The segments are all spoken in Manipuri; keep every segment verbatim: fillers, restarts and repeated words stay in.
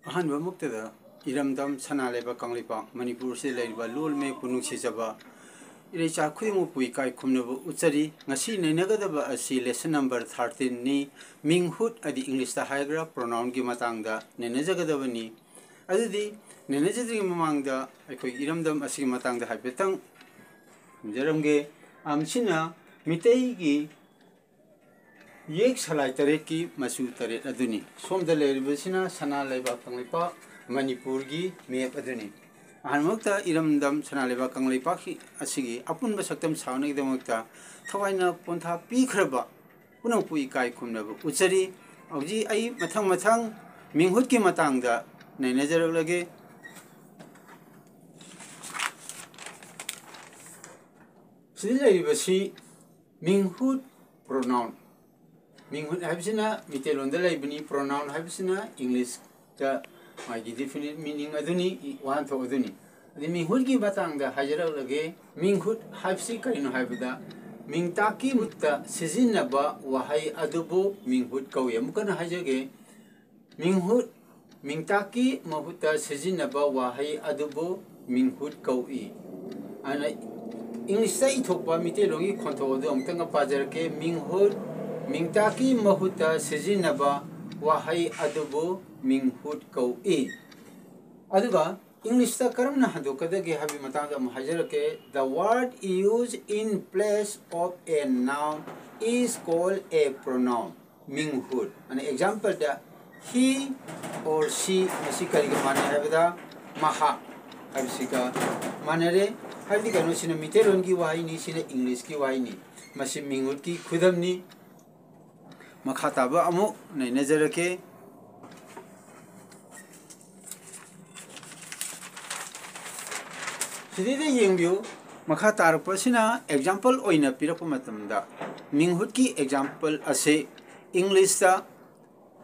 ꯑꯍꯥꯟꯕꯃꯛꯇꯗ ꯏꯔꯝꯗꯝ ꯁꯅꯥ ꯂꯩꯕꯥꯛ ꯀꯪꯂꯩꯄꯥꯛ ꯃꯅꯤꯄꯨꯔꯁꯤꯗ ꯂꯩꯔꯤꯕ ꯂꯣꯜ ꯃꯌꯦꯛꯄꯨ ꯅꯨꯡꯁꯤꯖꯕ ꯏꯔꯩꯆꯥ ꯈꯨꯗꯤꯡꯃꯛꯄꯨ ꯏꯀꯥꯏ ꯈꯨꯝꯅꯕ ꯎꯠꯆꯔꯤ꯫ ꯉꯁꯤ ꯅꯩꯅꯒꯗꯕ ꯑꯁꯤ lesson number thirteen ꯅꯤ꯫ ꯃꯤꯡꯍꯨꯠ ꯑꯗꯤ English ꯇ ꯍꯥꯏꯔꯒ pronoun ꯒꯤ ꯃꯇꯥꯡꯗ ꯅꯩꯅꯖꯒꯗꯕꯅꯤ꯫ ꯑꯗꯨꯗꯤ ꯅꯩꯅꯖꯗ꯭ꯔꯤꯉꯩ ꯃꯃꯥꯡꯗ ꯑꯩꯈꯣꯏ ꯏꯔꯝꯗꯝ ꯑꯁꯤꯒꯤ ꯃꯇꯥꯡꯗ ꯍꯥꯏꯐꯦꯠꯇꯪ ꯈꯨꯝꯖꯔꯝꯒꯦ꯫ ꯑꯝꯁꯤꯅ ꯃꯤꯇꯩꯒꯤ ꯌꯦꯛ ꯁꯂꯥꯏ ꯇꯔꯦꯠꯀꯤ ꯃꯆꯨ ꯇꯔꯦꯠ ꯑꯗꯨꯅꯤ꯫ ꯁꯣꯝꯗ ꯂꯩꯔꯤꯕꯁꯤꯅ ꯁꯅꯥ ꯂꯩꯕꯥꯛ ꯀꯪꯂꯩꯄꯥꯛ ꯃꯅꯤꯄꯨꯔꯒꯤ map ꯑꯗꯨꯅꯤ꯫ ꯑꯍꯥꯟꯕꯃꯛꯇ ꯏꯔꯝꯗꯝ ꯁꯅꯥ ꯂꯩꯕꯥꯛ ꯀꯪꯂꯩꯄꯥꯛꯀꯤ ꯑꯁꯤꯒꯤ ꯑꯄꯨꯟꯕ ꯁꯛꯇꯝ ꯁꯥꯡꯅꯕꯒꯤꯗꯃꯛꯇ ꯊꯋꯥꯏꯅ ꯄꯣꯟꯊꯥ ꯄꯤꯈ꯭ꯔꯕ ꯄꯨꯝꯅꯃꯛꯄꯨ ꯏꯀꯥꯏ ꯈꯨꯝꯅꯕ ꯎꯠꯆꯔꯤ꯫ ꯍꯧꯖꯤꯛ ꯑꯩ ꯃꯊꯪ ꯃꯊꯪ ꯃꯤꯡꯍꯨꯠꯀꯤ ꯃꯇꯥꯡꯗ ꯅꯩꯅꯖꯔꯛꯂꯒꯦ꯫ ꯁꯤꯗ ꯂꯩꯔꯤꯕꯁꯤ ꯃꯤꯡꯍꯨꯠ, pronoun꯫ ꯃꯤꯡꯍꯨꯠ ꯍꯥꯏꯕꯁꯤꯅ ꯃꯤꯇꯩꯂꯣꯟꯗ ꯂꯩꯕꯅꯤ, pronoun ꯍꯥꯏꯕꯁꯤꯅ English ꯇ ꯃꯥꯒꯤ definite meaning ꯑꯗꯨꯅꯤ, ꯋꯥꯍꯟꯊꯣꯛ ꯑꯗꯨꯅꯤ꯫ ꯑꯗꯩ ꯃꯤꯡꯍꯨꯠꯀꯤ ꯃꯇꯥꯡꯗ ꯍꯥꯏꯖꯔꯛꯂꯒꯦ꯫ ꯃꯤꯡꯍꯨꯠ ꯍꯥꯏꯕꯁꯤ ꯀꯔꯤꯅꯣ ꯍꯥꯏꯕꯗ, ꯃꯤꯡꯇꯥꯛꯀꯤ ꯃꯍꯨꯠꯇ ꯁꯤꯖꯤꯟꯅꯕ ꯋꯥꯍꯩ ꯑꯗꯨꯕꯨ ꯃꯤꯡꯍꯨꯠ ꯀꯧꯏ꯫ ꯑꯃꯨꯛ ꯍꯟꯅ ꯍꯥꯏꯖꯒꯦ꯫ ꯃꯤꯡꯍꯨꯠ, ꯃꯤꯡꯇꯥꯛꯀꯤ ꯃꯍꯨꯠꯇ ꯁꯤꯖꯤꯟꯅꯕ ꯋꯥꯍꯩ ꯑꯗꯨꯕꯨ ꯃꯤꯡꯍꯨꯠ ꯀꯧꯏ꯫ ꯑꯗꯨꯅ English ꯇ ꯏꯊꯣꯛꯄ ꯃꯤꯇꯩꯂꯣꯟꯒꯤ ꯈꯣꯟꯊꯣꯛ ꯑꯗꯨ ꯑꯃꯨꯛꯇꯪꯒ ꯄꯥꯖꯔꯛꯀꯦ꯫ ꯃꯤꯡꯍꯨꯠ, ꯃꯤꯡꯇꯥꯛꯀꯤ ꯃꯍꯨꯠꯇ ꯁꯤꯖꯤꯟꯅꯕ ꯋꯥꯍꯩ ꯑꯗꯨꯕꯨ ꯃꯤꯡꯍꯨꯠ ꯀꯧꯏ꯫ ꯑꯗꯨꯒ English ꯇ ꯀꯔꯝꯅ ꯍꯟꯗꯣꯛꯀꯗꯒꯦ ꯍꯥꯏꯕꯒꯤ ꯃꯇꯥꯡꯗ ꯑꯃꯨꯛ ꯍꯥꯏꯖꯔꯛꯀꯦ꯫ The word used in place of a noun is called a pronoun꯫ ꯃꯤꯡꯍꯨꯠ꯫ ꯑꯅ example the he or she, ꯃꯁꯤ ꯀꯔꯤꯒ ꯃꯥꯟꯅꯩ ꯍꯥꯏꯕꯗ ꯃꯍꯥꯛ ꯍꯥꯏꯕꯁꯤꯒ ꯃꯥꯟꯅꯔꯦ꯫ ꯍꯥꯏꯕꯗꯤ ꯀꯩꯅꯣ, ꯁꯤꯅ ꯃꯤꯇꯩꯂꯣꯟꯒꯤ ꯋꯥꯍꯩꯅꯤ, ꯁꯤꯅ English ꯀꯤ ꯋꯥꯍꯩꯅꯤ꯫ ꯃꯁꯤ ꯃꯤꯡꯍꯨꯠꯀꯤ ꯈꯨꯗꯝꯅꯤ꯫ ꯃꯈꯥ ꯇꯥꯕ ꯑꯃꯨꯛ ꯅꯩꯅꯖꯔꯛꯀꯦ꯫ ꯁꯤꯗꯩꯗ ꯌꯦꯡꯕꯤꯌꯨ, ꯃꯈꯥ ꯇꯥꯔꯛꯄꯁꯤꯅ example ꯑꯣꯏꯅ ꯄꯤꯔꯛꯄ ꯃꯇꯝꯗ, ꯃꯤꯡꯍꯨꯠꯀꯤ example ꯑꯁꯤ English ꯇ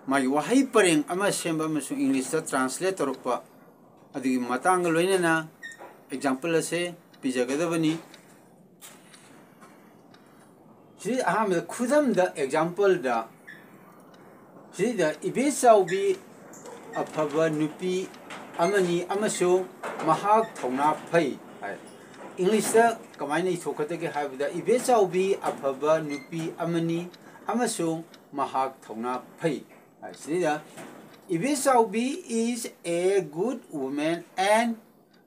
ꯃꯥꯒꯤ ꯋꯥꯍꯩ ꯄꯔꯦꯡ ꯑꯃ ꯁꯦꯝꯕ ꯑꯃꯁꯨꯡ English ꯇ translate ꯇꯧꯔꯛꯄ ꯑꯗꯨꯒꯤ ꯃꯇꯥꯡꯒ ꯂꯣꯏꯅꯅ example ꯑꯁꯦ ꯄꯤꯖꯒꯗꯕꯅꯤ꯫ ꯁꯤ ꯑꯍꯥꯟꯕꯗ ꯈꯨꯗꯝꯗ, example ꯗ, ꯁꯤꯗ ꯏꯕꯦꯆꯥꯎꯕꯤ ꯑꯐꯕ ꯅꯨꯄꯤ ꯑꯃꯅꯤ ꯑꯃꯁꯨꯡ ꯃꯍꯥꯛ ꯊꯧꯅꯥ ꯐꯩ ꯍꯥꯏ꯫ ꯏꯪꯂꯤꯁꯇ ꯀꯃꯥꯏꯅ ꯏꯊꯣꯛꯀꯗꯒꯦ ꯍꯥꯏꯕꯗ, ꯏꯕꯦꯆꯥꯎꯕꯤ ꯑꯐꯕ ꯅꯨꯄꯤ ꯑꯃꯅꯤ ꯑꯃꯁꯨꯡ ꯃꯍꯥꯛ ꯊꯧꯅꯥ ꯐꯩ ꯍꯥꯏ꯫ ꯁꯤꯗ, "Ibechaobi is a good woman and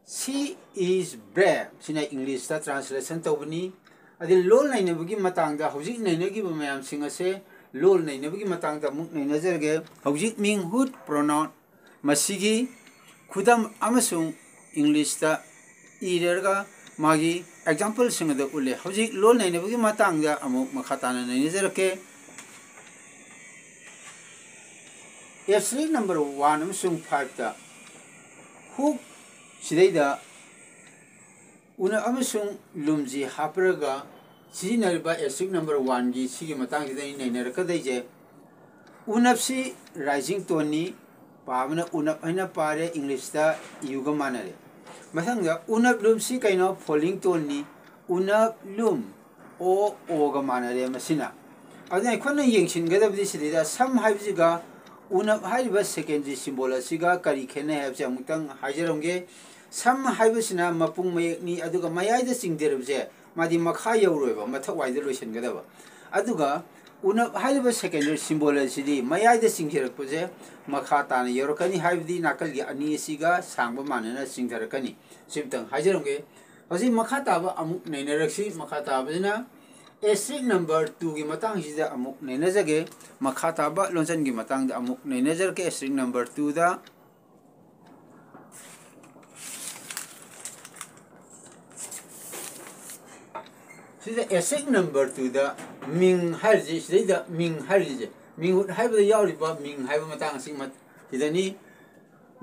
she is brave"꯫ ꯁꯤꯅ ꯏꯪꯂꯤꯁꯇ ꯇ꯭ꯔꯥꯟꯁꯂꯦꯁꯟ ꯇꯧꯕꯅꯤ꯫ ꯑꯗꯩ ꯂꯣꯜ ꯅꯩꯅꯕꯒꯤ ꯃꯇꯥꯡꯗ, ꯍꯧꯖꯤꯛ ꯅꯩꯅꯈꯤꯕ ꯃꯌꯥꯝꯁꯤꯡ ꯑꯁꯦ ꯂꯣꯜ ꯅꯩꯅꯕꯒꯤ ꯃꯇꯥꯡꯗ ꯑꯃꯨꯛ ꯅꯩꯅꯖꯔꯒꯦ꯫ ꯍꯧꯖꯤꯛ ꯃꯤꯡꯍꯨꯠ ꯄ꯭ꯔꯣꯅꯥꯎꯟ ꯃꯁꯤꯒꯤ ꯈꯨꯗꯝ ꯑꯃꯁꯨꯡ ꯏꯪꯂꯤꯁꯇ ꯏꯔꯒ ꯃꯥꯒꯤ ꯑꯦꯛꯖꯥꯝꯄꯜꯁꯤꯡ ꯑꯗꯨ ꯎꯠꯂꯦ꯫ ꯍꯧꯖꯤꯛ ꯂꯣꯜ ꯅꯩꯅꯕꯒꯤ ꯃꯇꯥꯡꯗ ꯑꯃꯨꯛ ꯃꯈꯥ ꯇꯥꯅ ꯅꯩꯅꯖꯔꯛꯀꯦ꯫ ꯑꯦꯁꯇ꯭ꯔꯤꯛ ꯅꯝꯕꯔ ꯋꯥꯟ ꯑꯃꯁꯨꯡ ꯐꯥꯏꯚꯇ ꯍꯨꯛ ꯁꯤꯗꯩꯗ ꯎꯅꯞ ꯑꯃꯁꯨꯡ ꯂꯨꯝꯁꯤ ꯍꯥꯞꯄꯔꯒ ꯁꯤꯖꯤꯟꯅꯔꯤꯕ ꯑꯦꯁꯇ꯭ꯔꯤꯛ ꯅꯝꯕꯔ ꯋꯥꯟꯒꯤ ꯁꯤꯒꯤ ꯃꯇꯥꯡꯁꯤꯗ ꯑꯩ ꯅꯩꯅꯔꯛꯀꯗꯣꯏꯁꯦ꯫ ꯎꯅꯞꯁꯤ ꯔꯥꯏꯖꯤꯡ ꯇꯣꯟꯅꯤ, ꯄꯥꯕꯅ ꯎꯅꯞ ꯍꯥꯏꯅ ꯄꯥꯔꯦ, ꯏꯪꯂꯤꯁꯇ ꯌꯨꯒ ꯃꯥꯟꯅꯔꯦ꯫ ꯃꯊꯪꯗ ꯎꯅꯞ ꯂꯨꯝꯁꯤ ꯀꯩꯅꯣ? ꯐꯣꯂꯤꯡ ꯇꯣꯟꯅꯤ꯫ ꯎꯅꯞ ꯂꯨꯝ, ꯑꯣ, ꯑꯣꯒ ꯃꯥꯟꯅꯔꯦ ꯃꯁꯤꯅ꯫ ꯑꯗꯨꯅ ꯑꯩꯈꯣꯏꯅ ꯌꯦꯡꯁꯤꯟꯒꯗꯕꯗꯤ ꯁꯤꯗꯩꯗ ꯁꯝ ꯍꯥꯏꯕꯁꯤꯒ ꯎꯅꯞ ꯍꯥꯏꯔꯤꯕ ꯁꯦꯀꯦꯟꯗꯔꯤ ꯁꯤꯝꯕꯣꯜ ꯑꯁꯤꯒ ꯀꯔꯤ ꯈꯦꯠꯅꯩ ꯍꯥꯏꯕꯁꯤ ꯑꯃꯨꯛꯇꯪ ꯍꯥꯏꯖꯔꯝꯒꯦ꯫ ꯁꯝ ꯍꯥꯏꯕꯁꯤꯅ ꯃꯄꯨꯡ ꯃꯌꯦꯛꯅꯤ, ꯑꯗꯨꯒ ꯃꯌꯥꯏꯗ ꯆꯤꯡꯊꯔꯕꯁꯦ ꯃꯥꯗꯤ ꯃꯈꯥ ꯌꯧꯔꯣꯏꯕ, ꯃꯊꯛ ꯋꯥꯏꯗ ꯂꯣꯏꯁꯤꯟꯒꯗꯕ꯫ ꯑꯗꯨꯒ ꯎꯅꯞ ꯍꯥꯏꯔꯤꯕ ꯁꯦꯀꯦꯟꯗꯔꯤ ꯁꯤꯝꯕꯣꯜ ꯑꯁꯤꯗꯤ ꯃꯌꯥꯏꯗ ꯆꯤꯡꯊꯔꯛꯄꯁꯦ ꯃꯈꯥ ꯇꯥꯅ ꯌꯧꯔꯛꯀꯅꯤ, ꯍꯥꯏꯕꯗꯤ ꯅꯥꯀꯜꯒꯤ ꯑꯅꯤ ꯑꯁꯤꯒ ꯁꯥꯡꯕ ꯃꯥꯟꯅꯅ ꯆꯤꯡꯊꯔꯛꯀꯅꯤ꯫ ꯁꯤꯝꯇꯪ ꯍꯥꯏꯖꯔꯝꯒꯦ꯫ ꯍꯧꯖꯤꯛ ꯃꯈꯥ ꯇꯥꯕ ꯑꯃꯨꯛ ꯅꯩꯅꯔꯛꯁꯤ꯫ ꯃꯈꯥ ꯇꯥꯕꯁꯤꯅ ꯑꯦꯁꯇ꯭ꯔꯤꯛ ꯅꯝꯕꯔ ꯇꯨꯒꯤ ꯃꯇꯥꯡꯁꯤꯗ ꯑꯃꯨꯛ ꯅꯩꯅꯖꯒꯦ꯫ ꯃꯈꯥ ꯇꯥꯕ ꯂꯣꯟꯆꯟꯒꯤ ꯃꯇꯥꯡꯗ ꯑꯃꯨꯛ ꯅꯩꯅꯖꯔꯛꯀꯦ꯫ ꯑꯦꯁꯇ꯭ꯔꯤꯛ ꯅꯝꯕꯔ ꯇꯨꯗ ꯁꯤꯗ ꯑꯦꯁꯇ꯭ꯔꯤꯛ ꯅꯝꯕꯔ ꯇꯨꯗ ꯃꯤꯡ ꯍꯥꯏꯔꯤꯁꯦ, ꯁꯤꯗꯩꯗ ꯃꯤꯡ ꯍꯥꯏꯔꯤꯁꯦ, ꯃꯤꯡꯍꯨꯠ ꯍꯥꯏꯕꯗ ꯌꯥꯎꯔꯤꯕ ꯃꯤꯡ ꯍꯥꯏꯕ ꯃꯇꯥꯡ ꯑꯁꯤ ꯃ-, ꯁꯤꯗꯅꯤ꯫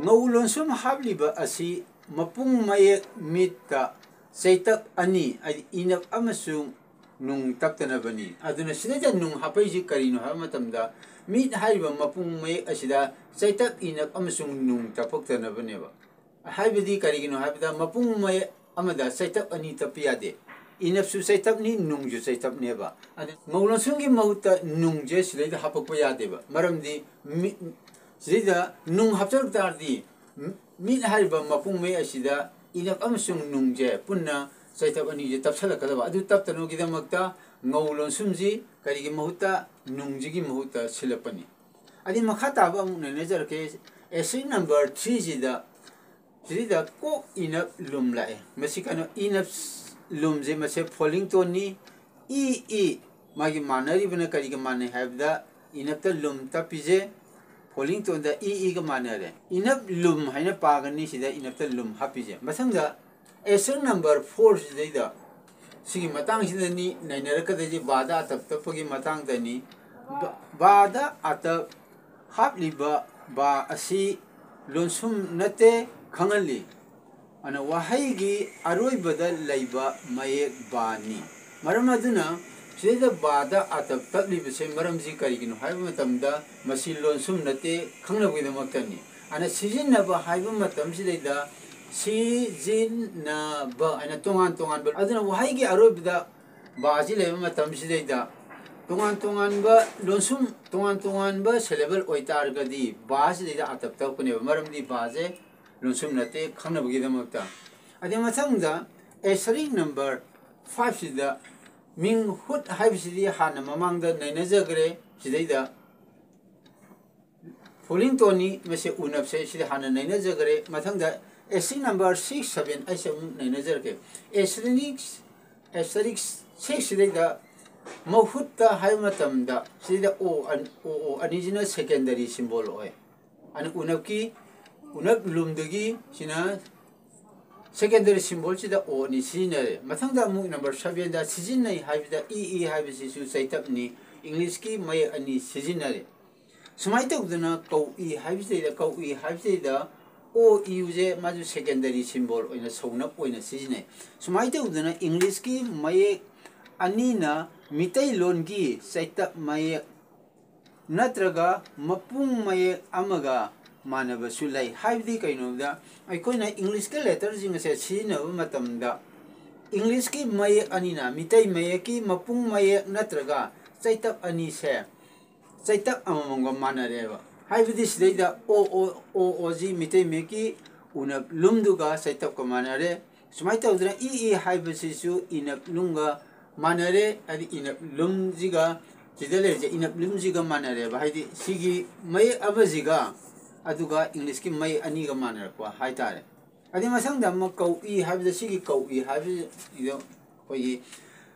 ꯉꯧ ꯂꯣꯟꯁꯨꯝ ꯍꯥꯞꯂꯤꯕ ꯑꯁꯤ ꯃꯄꯨꯡ ꯃꯌꯦꯛ ꯃꯤꯠꯇ ꯆꯩꯇꯞ ꯑꯅꯤ, ꯍꯥꯏꯗꯤ ꯏꯅꯞ ꯑꯃꯁꯨꯡ ꯅꯨꯡ ꯇꯞꯇꯅꯕꯅꯤ꯫ ꯑꯗꯨꯅ ꯁꯤꯗꯩꯗ ꯅꯨꯡ ꯍꯥꯞꯄꯛꯏꯁꯤ ꯀꯔꯤꯅꯣ ꯍꯥꯏꯕ ꯃꯇꯝꯗ, ꯃꯤꯠ ꯍꯥꯏꯔꯤꯕ ꯃꯄꯨꯡ ꯃꯌꯦꯛ ꯑꯁꯤꯗ ꯆꯩꯇꯞ, ꯏꯅꯞ ꯑꯃꯁꯨꯡ ꯅꯨꯡ ꯇꯞꯄꯛꯇꯅꯕꯅꯦꯕ꯫ ꯍꯥꯏꯕꯗꯤ ꯀꯔꯤꯒꯤꯅꯣ ꯍꯥꯏꯕꯗ, ꯃꯄꯨꯡ ꯃꯌꯦꯛ ꯑꯃꯗ ꯆꯩꯇꯞ ꯑꯅꯤ ꯇꯞꯄ ꯌꯥꯗꯦ꯫ ꯏꯅꯞꯁꯨ ꯆꯩꯇꯞꯅꯤ, ꯅꯨꯡꯁꯨ ꯆꯩꯇꯞꯅꯦꯕ꯫ ꯑꯗꯨ ꯉꯧ ꯂꯣꯟꯁꯨꯝꯒꯤ ꯃꯍꯨꯠꯇ ꯅꯨꯡꯁꯦ ꯁꯤꯗꯩꯗ ꯍꯥꯞꯄꯛꯄ ꯌꯥꯗꯦꯕ꯫ ꯃꯔꯝꯗꯤ ꯃꯤ-, ꯁꯤꯗꯩꯗ ꯅꯨꯡ ꯍꯥꯞꯆꯤꯜꯂꯛ ꯇꯥꯔꯗꯤ, ꯃꯤꯠ ꯍꯥꯏꯔꯤꯕ ꯃꯄꯨꯡ ꯃꯌꯦꯛ ꯑꯁꯤꯗ ꯏꯅꯞ ꯑꯃꯁꯨꯡ ꯅꯨꯡꯁꯦ ꯄꯨꯟꯅ ꯆꯩꯇꯞ ꯑꯅꯤꯁꯦ ꯇꯞꯁꯤꯜꯂꯛꯀꯗꯕ꯫ ꯑꯗꯨ ꯇꯞꯇꯅꯕꯒꯤꯗꯃꯛꯇ ꯉꯧ ꯂꯣꯟꯁꯨꯝꯁꯤ ꯀꯔꯤꯒꯤ ꯃꯍꯨꯠꯇ, ꯅꯨꯡꯁꯤꯒꯤ ꯃꯍꯨꯠꯇ ꯁꯤꯜꯂꯛꯄꯅꯤ꯫ ꯑꯗꯩ ꯃꯈꯥ ꯇꯥꯕ ꯑꯃꯨꯛ ꯅꯩꯅꯖꯔꯛꯀꯦ꯫ ꯑꯦꯁꯇ꯭ꯔꯤꯛ ꯅꯝꯕꯔ ꯊ꯭ꯔꯤꯁꯤꯗ, ꯁꯤꯗꯩꯗ ꯀꯣꯛ ꯏꯅꯞ ꯂꯨꯝ ꯂꯥꯛꯑꯦ꯫ ꯃꯁꯤ ꯀꯩꯅꯣ, ꯏꯅꯞ ꯂꯨꯝꯁꯦ ꯃꯁꯦ ꯐꯣꯂꯤꯡ ꯇꯣꯟꯅꯤ꯫ ꯏ, ꯏ, ꯃꯥꯒꯤ ꯃꯥꯟꯅꯔꯤꯕꯅ ꯀꯔꯤꯒ ꯃꯥꯟꯅꯩ ꯍꯥꯏꯕꯗ, ꯏꯅꯞꯇ ꯂꯨꯝ ꯇꯞꯄꯤꯁꯦ ꯐꯣꯂꯤꯡ ꯇꯣꯟꯗ ꯏ, ꯏꯒ ꯃꯥꯟꯅꯔꯦ꯫ ꯏꯅꯞ ꯂꯨꯝ ꯍꯥꯏꯅ ꯄꯥꯒꯅꯤ ꯁꯤꯗ ꯏꯅꯞꯇ ꯂꯨꯝ ꯍꯥꯞꯄꯤꯁꯦ꯫ ꯃꯊꯪꯗ ꯑꯦꯁꯇ꯭ꯔꯤꯛ ꯅꯝꯕꯔ ꯐꯣꯔꯁꯤꯗꯩꯗ ꯁꯤꯒꯤ ꯃꯇꯥꯡꯁꯤꯗꯅꯤ ꯅꯩꯅꯔꯛꯀꯗꯣꯏꯁꯦ, ꯕꯥꯗ ꯑꯥꯇꯞ ꯇꯞꯄꯒꯤ ꯃꯇꯥꯡꯗꯅꯤ꯫ ꯕ-, ꯕꯥꯗ ꯑꯥꯇꯞ ꯍꯥꯞꯂꯤꯕ ꯕꯥ ꯑꯁꯤ ꯂꯣꯟꯁꯨꯝ ꯅꯠꯇꯦ ꯈꯪꯍꯜꯂꯤ꯫ ꯑꯗꯨꯅ ꯋꯥꯍꯩꯒꯤ ꯑꯔꯣꯏꯕꯗ ꯂꯩꯕ ꯃꯌꯦꯛ ꯕꯥꯅꯤ꯫ ꯃꯔꯝ ꯑꯗꯨꯅ ꯁꯤꯗꯩꯗ ꯕꯥꯗ ꯑꯥꯇꯞ ꯇꯞꯂꯤꯕꯁꯦ ꯃꯔꯝꯁꯤ ꯀꯔꯤꯒꯤꯅꯣ ꯍꯥꯏꯕ ꯃꯇꯝꯗ ꯃꯁꯤ ꯂꯣꯟꯁꯨꯝ ꯅꯠꯇꯦ ꯈꯪꯅꯕꯒꯤꯗꯃꯛꯇꯅꯤ꯫ ꯑꯗꯨꯅ ꯁꯤꯖꯤꯟꯅꯕ ꯍꯥꯏꯕ ꯃꯇꯝꯁꯤꯗꯩꯗ ꯁꯤꯖꯤꯟꯅꯕ ꯍꯥꯏꯅ ꯇꯣꯉꯥꯟ ꯇꯣꯉꯥꯟꯕ, ꯑꯗꯨꯅ ꯋꯥꯍꯩꯒꯤ ꯑꯔꯣꯏꯕꯗ ꯕꯥꯁꯤ ꯂꯩꯕ ꯃꯇꯝꯁꯤꯗꯩꯗ ꯇꯣꯉꯥꯟ ꯇꯣꯉꯥꯟꯕ ꯂꯣꯟꯁꯨꯝ, ꯇꯣꯉꯥꯟ ꯇꯣꯉꯥꯟꯕ ꯁꯦꯂꯦꯕꯜ ꯑꯣꯏꯇꯥꯔꯒꯗꯤ ꯕꯥꯁꯤꯗꯩꯗ ꯑꯥꯇꯞ ꯇꯞꯀꯅꯦꯕ, ꯃꯔꯝꯗꯤ ꯕꯥꯁꯦ ꯂꯣꯟꯁꯨꯝ ꯅꯠꯇꯦ ꯈꯪꯅꯕꯒꯤꯗꯃꯛꯇ꯫ ꯑꯗꯩ ꯃꯊꯪꯗ ꯑꯦꯁꯇ꯭ꯔꯤꯛ ꯅꯝꯕꯔ ꯐꯥꯏꯚꯁꯤꯗ ꯃꯤꯡ ꯍꯨꯠ ꯍꯥꯏꯕꯁꯤꯗꯤ ꯍꯥꯟꯅ ꯃꯃꯥꯡꯗ ꯅꯩꯅꯖꯈ꯭ꯔꯦ꯫ ꯁꯤꯗꯩꯗ ꯐꯣꯂꯤꯡ ꯇꯣꯟꯅꯤ, ꯃꯁꯤ ꯎꯅꯞꯁꯦ, ꯁꯤꯗꯤ ꯍꯥꯟꯅ ꯅꯩꯅꯖꯈ꯭ꯔꯦ꯫ ꯃꯊꯪꯗ ꯑꯦꯁꯇ꯭ꯔꯤꯛ ꯅꯝꯕꯔ ꯁꯤꯛꯁ, ꯁꯚꯦꯟ ꯑꯩꯁꯦ ꯑꯃꯨꯛ ꯅꯩꯅꯖꯔꯛꯀꯦ꯫ ꯑꯦꯁꯇ꯭ꯔꯤꯛ, ꯑꯦꯁꯇ꯭ꯔꯤꯛ ꯁꯤꯛꯁꯁꯤꯗꯩꯗ ꯃꯍꯨꯠꯇ ꯍꯥꯏꯕ ꯃꯇꯝꯗ ꯁꯤꯗ ꯑꯣ ꯑꯟ-, ꯑꯣ, ꯑꯣ ꯑꯅꯤꯁꯤꯅ ꯁꯦꯀꯦꯟꯗꯔꯤ ꯁꯤꯝꯕꯣꯜ ꯑꯣꯏ꯫ ꯑꯗꯨꯅ ꯎꯅꯞꯀꯤ, ꯎꯅꯞ ꯂꯨꯝꯗꯒꯤ ꯁꯤꯅ ꯁꯦꯀꯦꯟꯗꯔꯤ ꯁꯤꯝꯕꯣꯜꯁꯤꯗ ꯑꯣ ꯑꯅꯤ ꯁꯤꯖꯤꯟꯅꯔꯦ꯫ ꯃꯊꯪꯗ ꯑꯃꯨꯛ ꯅꯝꯕꯔ ꯁꯚꯦꯟꯗ ꯁꯤꯖꯤꯟꯅꯩ ꯍꯥꯏꯕꯗ ꯏ, ꯏ ꯍꯥꯏꯕꯁꯤꯁꯨ ꯆꯩꯇꯞꯅꯤ, ꯏꯪꯂꯤꯁꯀꯤ ꯃꯌꯦꯛ ꯑꯅꯤ ꯁꯤꯖꯤꯟꯅꯔꯦ꯫ ꯁꯨꯃꯥꯏꯅ ꯇꯧꯗꯅ ꯀꯧꯏ ꯍꯥꯏꯕꯁꯤꯗꯩꯗ, ꯀꯧꯏ ꯍꯥꯏꯕꯁꯤꯗꯩꯗ ꯑꯣ ꯏꯌꯨꯁꯦ ꯃꯥꯁꯨ ꯁꯦꯀꯦꯟꯗꯔꯤ ꯁꯤꯝꯕꯣꯜ ꯑꯣꯏꯅ, ꯁꯧꯅꯞ ꯑꯣꯏꯅ ꯁꯤꯖꯤꯟꯅꯩ꯫ ꯁꯨꯃꯥꯏꯅ ꯇꯧꯗꯅ ꯏꯪꯂꯤꯁꯀꯤ ꯃꯌꯦꯛ ꯑꯅꯤꯅ ꯃꯤꯇꯩꯂꯣꯟꯒꯤ ꯆꯩꯇꯞ ꯃꯌꯦꯛ ꯅꯠꯇ꯭ꯔꯒ ꯃꯄꯨꯡ ꯃꯌꯦꯛ ꯑꯃꯒ ꯃꯥꯟꯅꯕꯁꯨ ꯂꯩ꯫ ꯍꯥꯏꯕꯗꯤ ꯀꯩꯅꯣꯗ, ꯑꯩꯈꯣꯏꯅ ꯏꯪꯂꯤꯁꯀꯤ ꯂꯦꯇꯔꯁꯤꯡ ꯑꯁꯦ ꯁꯤꯖꯤꯟꯅꯕ ꯃꯇꯝꯗ ꯏꯪꯂꯤꯁꯀꯤ ꯃꯌꯦꯛ ꯑꯅꯤꯅ ꯃꯤꯇꯩ ꯃꯌꯦꯛꯀꯤ ꯃꯄꯨꯡ ꯃꯌꯦꯛ ꯅꯠꯇ꯭ꯔꯒ ꯆꯩꯇꯞ ꯑꯅꯤꯁꯦ ꯆꯩꯇꯞ ꯑꯃꯃꯝꯒ ꯃꯥꯟꯅꯔꯦꯕ꯫ ꯍꯥꯏꯕꯗꯤ ꯁꯤꯗꯩꯗ ꯑꯣ ꯑꯣ ꯑꯣ ꯑꯣ ꯖꯤ ꯃꯤꯇꯩ ꯃꯌꯦꯛꯀꯤ ꯎꯅꯞ ꯂꯨꯝꯗꯨꯒ ꯆꯩꯇꯞꯀ ꯃꯥꯟꯅꯔꯦ꯫ ꯁꯨꯃꯥꯏꯅ ꯇꯧꯗꯅ ꯏ ꯏ ꯍꯥꯏꯕꯁꯤꯁꯨ ꯏꯅꯞ ꯂꯨꯝꯒ ꯃꯥꯟꯅꯔꯦ꯫ ꯍꯥꯏꯗꯤ ꯏꯅꯞ ꯂꯨꯝꯁꯤꯒ ꯁꯤꯗ ꯂꯩꯔꯤꯁꯦ ꯏꯅꯞ ꯂꯨꯝꯁꯤꯒ ꯃꯥꯟꯅꯔꯦꯕ꯫ ꯍꯥꯏꯗꯤ ꯁꯤꯒꯤ ꯃꯌꯦꯛ ꯑꯃꯁꯤꯒ ꯑꯗꯨꯒ ꯏꯪꯂꯤꯁꯀꯤ ꯃꯌꯦꯛ ꯑꯅꯤꯒ ꯃꯥꯟꯅꯔꯛꯄ ꯍꯥꯏꯇꯥꯔꯦ꯫ ꯑꯗꯩ ꯃꯊꯪꯗ ꯑꯃꯨꯛ ꯀꯧꯏ ꯍꯥꯏꯕꯗ ꯁꯤꯒꯤ ꯀꯧꯏ ꯍꯥꯏꯕꯁꯤꯗ ꯑꯩꯈꯣꯏꯒꯤ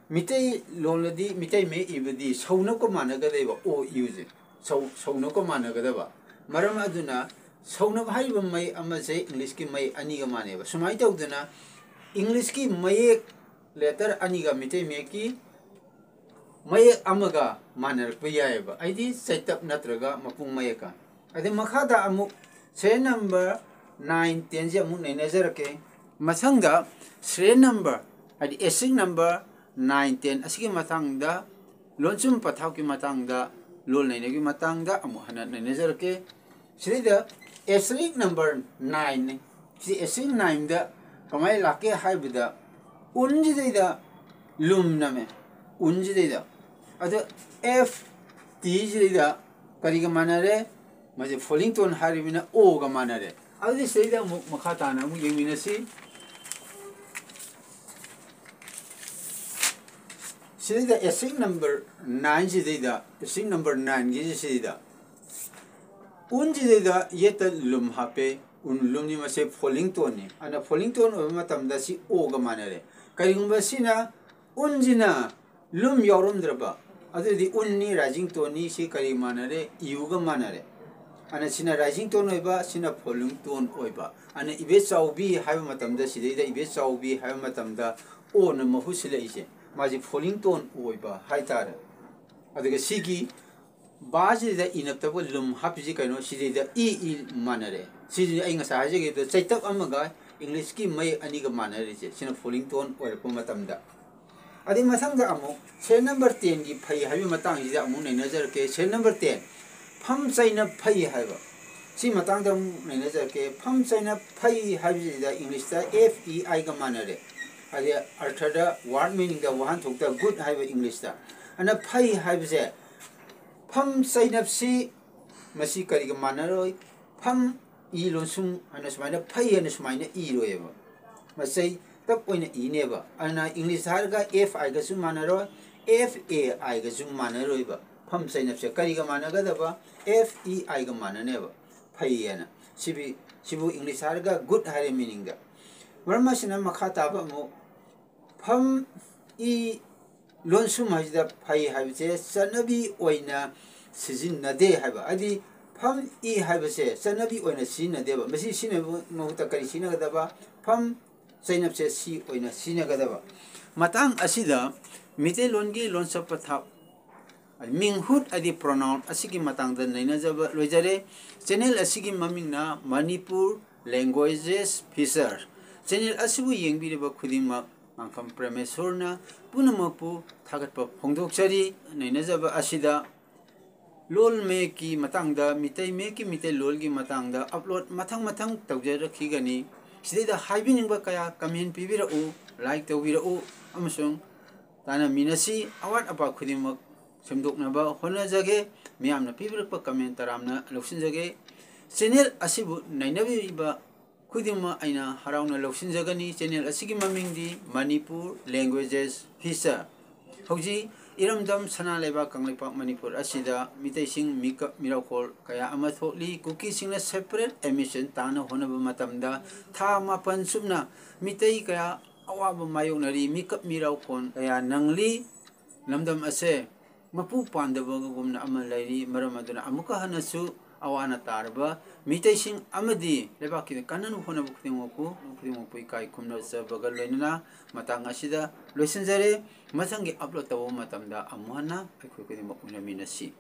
ꯃꯤꯇꯩ ꯂꯣꯟꯗꯗꯤ ꯃꯤꯇꯩ ꯃꯌꯦꯛ ꯏꯕꯗꯤ ꯁꯧꯅꯞꯀ ꯃꯥꯟꯅꯒꯗꯣꯏꯕ ꯑꯣ ꯏꯌꯨꯁꯦ꯫ ꯁꯧ ꯁꯧꯅꯞꯀ ꯃꯥꯟꯅꯒꯗꯕ꯫ ꯃꯔꯝ ꯑꯗꯨꯅ ꯁꯧꯅꯞ ꯍꯥꯏꯔꯤꯕ ꯃꯌꯦꯛ ꯑꯃꯁꯦ ꯏꯪꯂꯤꯁꯀꯤ ꯃꯌꯦꯛ ꯑꯅꯤꯒ ꯃꯥꯟꯅꯩꯕ꯫ ꯁꯨꯃꯥꯏꯅ ꯇꯧꯗꯅ ꯏꯪꯂꯤꯁꯀꯤ ꯃꯌꯦꯛ ꯂꯦꯇꯔ ꯑꯅꯤꯒ ꯃꯤꯇꯩ ꯃꯌꯦꯛꯀꯤ ꯃꯌꯦꯛ ꯑꯃꯒ ꯃꯥꯟꯅꯔꯛꯄ ꯌꯥꯏꯑꯕ꯫ ꯑꯩꯗꯤ ꯆꯩꯇꯞ ꯅꯠꯇ꯭ꯔꯒ ꯃꯄꯨꯡ ꯃꯌꯦꯛꯀ꯫ ꯑꯗꯩ ꯃꯈꯥꯗ ꯑꯃꯨꯛ ꯁꯦꯔꯤꯌꯦꯜ ꯅꯝꯕꯔ ꯅꯥꯏꯟ ꯇꯦꯟꯁꯦ ꯑꯃꯨꯛ ꯅꯩꯅꯖꯔꯛꯀꯦ꯫ ꯃꯊꯪꯗ ꯁꯦꯔꯤꯌꯦꯜ ꯅꯝꯕꯔ ꯍꯥꯏꯗꯤ ꯑꯦꯁꯇ꯭ꯔꯤꯛ ꯅꯝꯕꯔ ꯅꯥꯏꯟ ꯇꯦꯟ ꯑꯁꯤꯒꯤ ꯃꯇꯥꯡꯗ ꯂꯣꯟꯁꯨꯝ ꯄꯊꯥꯞꯀꯤ ꯃꯇꯥꯡꯗ ꯂꯣꯜ ꯅꯩꯅꯕꯒꯤ ꯃꯇꯥꯡꯗ ꯑꯃꯨꯛ ꯍꯟꯅ ꯅꯩꯅꯖꯔꯛꯀꯦ꯫ ꯁꯤꯗꯩꯗ ꯑꯦꯁꯇ꯭ꯔꯤꯛ ꯅꯝꯕꯔ ꯅꯥꯏꯟꯅꯤ꯫ ꯁꯤ ꯑꯦꯁꯇ꯭ꯔꯤꯛ ꯅꯥꯏꯟꯗ ꯀꯃꯥꯏꯅ ꯂꯥꯛꯀꯦ ꯍꯥꯏꯕꯗ ꯎꯟꯁꯤꯗꯩꯗ ꯂꯨꯝ ꯅꯝꯃꯦ꯫ ꯎꯟꯁꯤꯗꯩꯗ ꯑꯗꯣ ꯑꯦꯐ ꯇꯤꯁꯤꯗꯩꯗ ꯀꯔꯤꯒ ꯃꯥꯟꯅꯔꯦ? ꯃꯁꯤ ꯐꯣꯂꯤꯡ ꯇꯣꯟ ꯍꯥꯏꯔꯤꯕꯅ ꯑꯣꯒ ꯃꯥꯟꯅꯔꯦ꯫ ꯑꯗꯨꯗꯤ ꯁꯤꯗꯩꯗ ꯑꯃꯨꯛ ꯃꯈꯥ ꯇꯥꯅ ꯑꯃꯨꯛ ꯌꯦꯡꯃꯤꯟꯅꯁꯤ꯫ ꯁꯤꯗꯩꯗ ꯑꯦꯁꯇ꯭ꯔꯤꯛ ꯅꯝꯕꯔ ꯅꯥꯏꯟꯁꯤꯗꯩꯗ ꯑꯦꯁꯇ꯭ꯔꯤꯛ ꯅꯝꯕꯔ ꯅꯥꯏꯟꯒꯤꯁꯤꯗꯩꯗ ꯎꯟꯁꯤꯗꯩꯗ ꯌꯦꯠꯇ ꯂꯨꯝ ꯍꯥꯞꯄꯦ꯫ ꯎꯟ ꯂꯨꯝꯅꯤ ꯃꯁꯦ ꯐꯣꯂꯤꯡ ꯇꯣꯟꯅꯤ꯫ ꯑꯗꯨꯅ ꯐꯣꯂꯤꯡ ꯇꯣꯟ ꯑꯣꯏꯕ ꯃꯇꯝꯗ ꯁꯤ ꯑꯣꯒ ꯃꯥꯟꯅꯔꯦ꯫ ꯀꯔꯤꯒꯨꯝꯕ ꯁꯤꯅ ꯎꯟꯁꯤꯅ ꯂꯨꯝ ꯌꯥꯎꯔꯝꯗ꯭ꯔꯕ ꯑꯗꯨꯗꯤ ꯎꯟꯅꯤ, ꯔꯥꯏꯖꯤꯡ ꯇꯣꯟꯅꯤ꯫ ꯁꯤ ꯀꯔꯤ ꯃꯥꯟꯅꯔꯦ? ꯏꯌꯨꯒ ꯃꯥꯟꯅꯔꯦ꯫ ꯑꯗꯨꯅ ꯁꯤꯅ ꯔꯥꯏꯖꯤꯡ ꯇꯣꯟ ꯑꯣꯏꯕ, ꯁꯤꯅ ꯐꯣꯂꯤꯡ ꯇꯣꯟ ꯑꯣꯏꯕ꯫ ꯑꯗꯨꯅ ꯏꯕꯦꯆꯥꯎꯕꯤ ꯍꯥꯏꯕ ꯃꯇꯝꯗ ꯁꯤꯗꯩꯗ ꯏꯕꯦꯆꯥꯎꯕꯤ ꯍꯥꯏꯕ ꯃꯇꯝꯗ ꯑꯣꯅ ꯃꯍꯨꯠ ꯁꯤꯜꯂꯛꯏꯁꯦ ꯃꯥꯁꯤ ꯐꯣꯂꯤꯡ ꯇꯣꯟ ꯑꯣꯏꯕ ꯍꯥꯏꯇꯥꯔꯦ꯫ ꯑꯗꯨꯒ ꯁꯤꯒꯤ ꯕꯥꯁꯤꯗ ꯏꯅꯞꯇꯕ ꯂꯨꯝ ꯍꯥꯞꯄꯤꯁꯤ ꯀꯩꯅꯣ? ꯁꯤꯗꯩꯗ ꯏ ꯏ ꯃꯥꯟꯅꯔꯦ꯫ ꯁꯤꯁꯤꯅ ꯑꯩ ꯉꯁꯥꯏ ꯍꯥꯏꯖꯈꯤꯕꯗ ꯆꯩꯇꯞ ꯑꯃꯒ ꯏꯪꯂꯤꯁꯀꯤ ꯃꯌꯦꯛ ꯑꯅꯤꯒ ꯃꯥꯟꯅꯔꯤꯁꯦ꯫ ꯁꯤꯅ ꯐꯣꯂꯤꯡ ꯇꯣꯟ ꯑꯣꯏꯔꯛꯄ ꯃꯇꯝꯗ꯫ ꯑꯗꯩ ꯃꯊꯪꯗ ꯑꯃꯨꯛ ꯁꯦꯔꯤꯌꯦꯜ ꯅꯝꯕꯔ ꯇꯦꯟꯒꯤ ꯐꯩ ꯍꯥꯏꯕꯒꯤ ꯃꯇꯥꯡꯁꯤꯗ ꯑꯃꯨꯛ ꯅꯩꯅꯖꯔꯛꯀꯦ꯫ ꯁꯦꯔꯤꯌꯦꯜ ꯅꯝꯕꯔ ꯇꯦꯟ, ꯐꯝ ꯆꯩꯅ ꯐꯩ ꯍꯥꯏꯕ꯫ ꯁꯤ ꯃꯇꯥꯡꯗ ꯑꯃꯨꯛ ꯅꯩꯅꯖꯔꯛꯀꯦ꯫ ꯐꯝ ꯆꯩꯅ ꯐꯩ ꯍꯥꯏꯕꯁꯤꯗ ꯏꯪꯂꯤꯁꯇ ꯑꯦꯐ ꯏ ꯑꯥꯏꯒ ꯃꯥꯟꯅꯔꯦ꯫ ꯍꯥꯏꯗꯤ ꯑꯔꯊꯗ, ꯋꯥꯔꯗ ꯃꯤꯅꯤꯡꯗ, ꯋꯥꯍꯟꯊꯣꯛꯇ ꯒꯨꯗ ꯍꯥꯏꯕ ꯏꯪꯂꯤꯁꯇ꯫ ꯑꯗꯨꯅ ꯐꯩ ꯍꯥꯏꯕꯁꯦ ꯐꯝ ꯆꯩꯅꯞꯁꯤ ꯃꯁꯤ ꯀꯔꯤꯒ ꯃꯥꯟꯅꯔꯣꯏ? ꯐꯝ ꯏ ꯂꯣꯟꯁꯨꯝ ꯍꯥꯏꯅ ꯁꯨꯃꯥꯏꯅ ꯐꯩ ꯍꯥꯏꯅ ꯁꯨꯃꯥꯏꯅ ꯏꯔꯣꯏꯑꯕ꯫ ꯃꯁꯤ ꯇꯞ ꯑꯣꯏꯅ ꯏꯅꯦꯕ꯫ ꯑꯗꯨꯅ English ꯍꯥꯏꯔꯒ F I ꯒꯁꯨ ꯃꯥꯟꯅꯔꯣꯏ, F A I ꯒꯁꯨ ꯃꯥꯟꯅꯔꯣꯏꯕ꯫ ꯐꯝ ꯆꯩꯅꯞꯁꯦ ꯀꯔꯤꯒ ꯃꯥꯟꯅꯒꯗꯕ? F E I ꯒ ꯃꯥꯟꯅꯅꯦꯕ꯫ ꯐꯩ ꯍꯥꯏꯅ꯫ ꯁꯤꯕꯤ-, ꯁꯤꯕꯨ English ꯍꯥꯏꯔꯒ good ꯍꯥꯏꯔꯦ meaning ꯗ꯫ ꯃꯔꯝ ꯑꯁꯤꯅ ꯃꯈꯥ ꯇꯥꯕ ꯑꯃꯨꯛ ꯐꯝ ꯏ ꯂꯣꯟꯁꯨꯝ ꯍꯥꯏꯁꯤꯗ ꯐꯩ ꯍꯥꯏꯕꯁꯦ ꯆꯠꯅꯕꯤ ꯑꯣꯏꯅ ꯁꯤꯖꯤꯟꯅꯗꯦ ꯍꯥꯏꯕ꯫ ꯍꯥꯏꯗꯤ ꯐꯝ ꯏ ꯍꯥꯏꯕꯁꯦ ꯆꯠꯅꯕꯤ ꯑꯣꯏꯅ ꯁꯤꯖꯤꯟꯅꯗꯦꯕ꯫ ꯃꯁꯤ ꯁꯤꯖꯤꯟꯅꯕ ꯃꯍꯨꯠꯇ ꯀꯔꯤ ꯁꯤꯖꯤꯟꯅꯒꯗꯕ? ꯐꯝ ꯆꯩꯅꯞꯁꯦ ꯁꯤ ꯑꯣꯏꯅ ꯁꯤꯖꯤꯟꯅꯒꯗꯕ꯫ ꯃꯇꯥꯡ ꯑꯁꯤꯗ ꯃꯤꯇꯩꯂꯣꯟꯒꯤ ꯂꯣꯟꯆꯠ ꯄꯊꯥꯞ, ꯃꯤꯡꯍꯨꯠ ꯍꯥꯏꯗꯤ pronoun ꯑꯁꯤꯒꯤ ꯃꯇꯥꯡꯗ ꯅꯩꯅꯖꯕ ꯂꯣꯏꯖꯔꯦ꯫ Channel ꯑꯁꯤꯒꯤ ꯃꯃꯤꯡꯅ ꯃꯅꯤꯄꯨꯔ Languages Feature꯫ Channel ꯑꯁꯤꯕꯨ ꯌꯦꯡꯕꯤꯔꯤꯕ ꯈꯨꯗꯤꯡꯃꯛ ꯉꯥꯡꯐꯝ ꯄ꯭ꯔꯃꯦꯁꯣꯔꯅ ꯄꯨꯝꯅꯃꯛꯄꯨ ꯊꯥꯒꯠꯄ ꯐꯣꯡꯗꯣꯛꯆꯔꯤ꯫ ꯅꯩꯅꯖꯕ ꯑꯁꯤꯗ ꯂꯣꯜ ꯃꯌꯦꯛꯀꯤ ꯃꯇꯥꯡꯗ, ꯃꯤꯇꯩ ꯃꯌꯦꯛꯀꯤ ꯃꯤꯇꯩꯂꯣꯜꯒꯤ ꯃꯇꯥꯡꯗ upload ꯃꯊꯪ ꯃꯊꯪ ꯇꯧꯖꯔꯛꯈꯤꯒꯅꯤ꯫ ꯁꯤꯗꯩꯗ ꯍꯥꯏꯕꯤꯅꯤꯡꯕ ꯀꯌꯥ comment ꯄꯤꯕꯤꯔꯛꯎ, like ꯇꯧꯕꯤꯔꯛꯎ, ꯑꯃꯁꯨꯡ ꯇꯥꯟꯅꯃꯤꯟꯅꯁꯤ꯫ ꯑꯋꯥꯠ ꯑꯄꯥ ꯈꯨꯗꯤꯡꯃꯛ ꯁꯦꯝꯗꯣꯛꯅꯕ ꯍꯣꯠꯅꯖꯒꯦ꯫ ꯃꯤꯌꯥꯝꯅ ꯄꯤꯕꯤꯔꯛꯄ comment ꯇꯔꯥꯝꯅ ꯂꯧꯁꯤꯟꯖꯒꯦ꯫ Channel ꯑꯁꯤꯕꯨ ꯅꯩꯅꯕꯤꯔꯤꯕ ꯈꯨꯗꯤꯡꯃꯛ ꯑꯩꯅ ꯍꯔꯥꯎꯅ ꯂꯧꯁꯤꯟꯖꯒꯅꯤ꯫ Channel ꯑꯁꯤꯒꯤ ꯃꯃꯤꯡꯗꯤ ꯃꯅꯤꯄꯨꯔ Languages Feature꯫ ꯍꯧꯖꯤꯛ ꯏꯔꯝꯗꯝ ꯁꯅꯥ ꯂꯩꯕꯥꯛ ꯀꯪꯂꯩꯄꯥꯛ ꯃꯅꯤꯄꯨꯔ ꯑꯁꯤꯗ ꯃꯤꯇꯩꯁꯤꯡ ꯃꯤꯀꯞ ꯃꯤꯔꯥꯎꯈꯣꯜ ꯀꯌꯥ ꯑꯃ ꯊꯣꯛꯂꯤ꯫ ꯀꯨꯀꯤꯁꯤꯡꯅ separate admission ꯇꯥꯅ ꯍꯣꯠꯅꯕ ꯃꯇꯝꯗ ꯊꯥ ꯃꯥꯄꯟ ꯆꯨꯞꯅ ꯃꯤꯇꯩ ꯀꯌꯥ ꯑꯋꯥꯕ ꯃꯥꯌꯣꯛꯅꯔꯤ꯫ ꯃꯤꯀꯞ ꯃꯤꯔꯥꯎꯈꯣꯜ ꯀꯌꯥ ꯅꯪꯂꯤ꯫ ꯂꯝꯗꯝ ꯑꯁꯦ ꯃꯄꯨ ꯄꯥꯟꯗꯕꯒꯨꯝꯅ ꯑꯃ ꯂꯩꯔꯤ꯫ ꯃꯔꯝ ꯑꯗꯨꯅ ꯑꯃꯨꯛꯀ ꯍꯟꯅꯁꯨ ꯑꯋꯥ ꯑꯅꯥ ꯇꯥꯔꯕ ꯃꯤꯇꯩꯁꯤꯡ ꯑꯃꯗꯤ ꯂꯩꯕꯥꯛꯀꯤ ꯀꯥꯟꯅꯅꯕ ꯍꯣꯠꯅꯕ ꯈꯨꯗꯤꯡꯃꯛꯄꯨ, ꯈꯨꯗꯤꯡꯃꯛꯄꯨ ꯏꯀꯥꯏ ꯈꯨꯝꯅꯖꯕꯒ ꯂꯣꯏꯅꯅ ꯃꯇꯥꯡ ꯑꯁꯤꯗ ꯂꯣꯏꯁꯤꯟꯖꯔꯦ꯫ ꯃꯊꯪꯒꯤ upload ꯇꯧꯕ ꯃꯇꯝꯗ ꯑꯃꯨꯛ ꯍꯟꯅ ꯑꯩꯈꯣꯏ ꯈꯨꯗꯤꯡꯃꯛ ꯎꯅꯃꯤꯟꯅꯁꯤ꯫